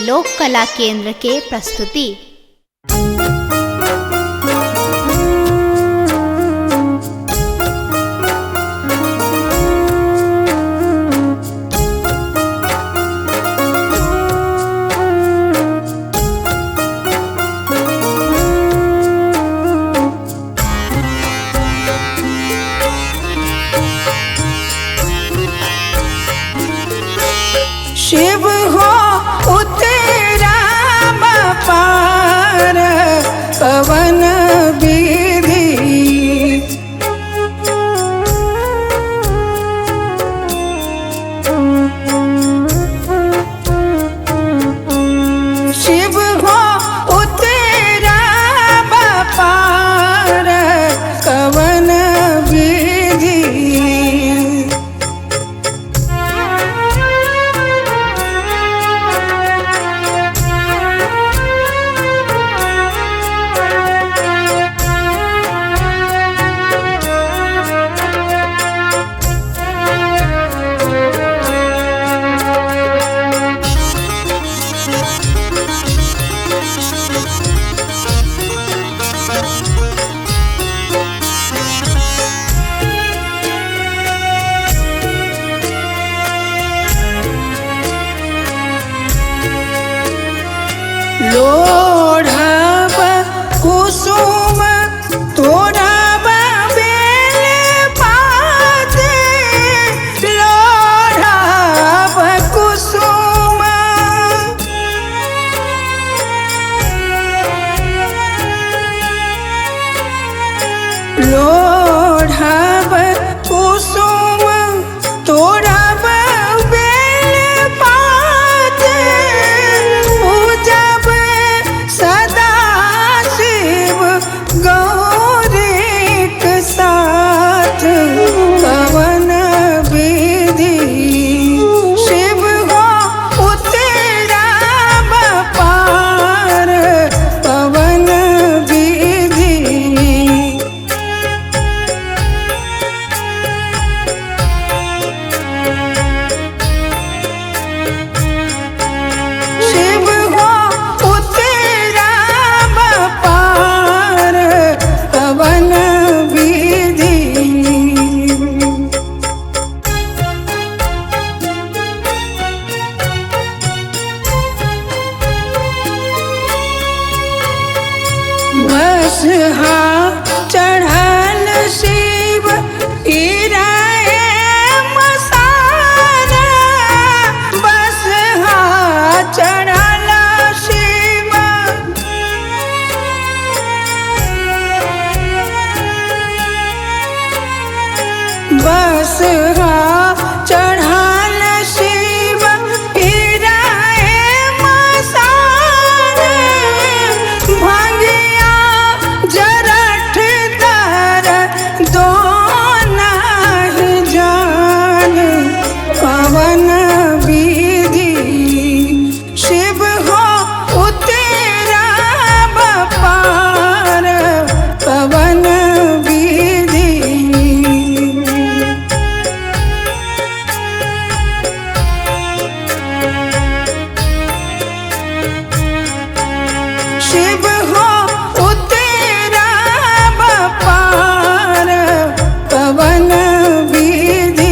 लोक कला केंद्र के प्रस्तुति। शिव हो उतरा पार पवन विधि, शिव हो उतरा पार पवन विधि। लोढ़ब कुसुम तोड़ब बेल पात, लोढ़ब कुसुम, लोढ़ब कुसुम तोड़ब बेल पात, पूजब सदा शिव गौरीक साथ पवन विधि। शिव हो उतरा पार पवन विधि। शिव हो उतरा पार पवन विधि। बसहा चढ़ल शिव इराए मसाना, बसहा चढ़ल शिव, बसहा चढ़ल शिव इराए मसाना, भंगिया जरठ दर दो नाही जान पवन विधि। शिव हो उतरा पार पवन विधि। शिव हो उतरा पार पवन विधि।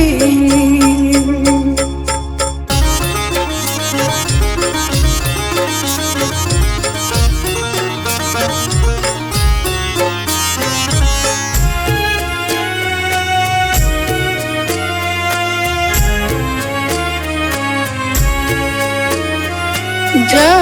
जय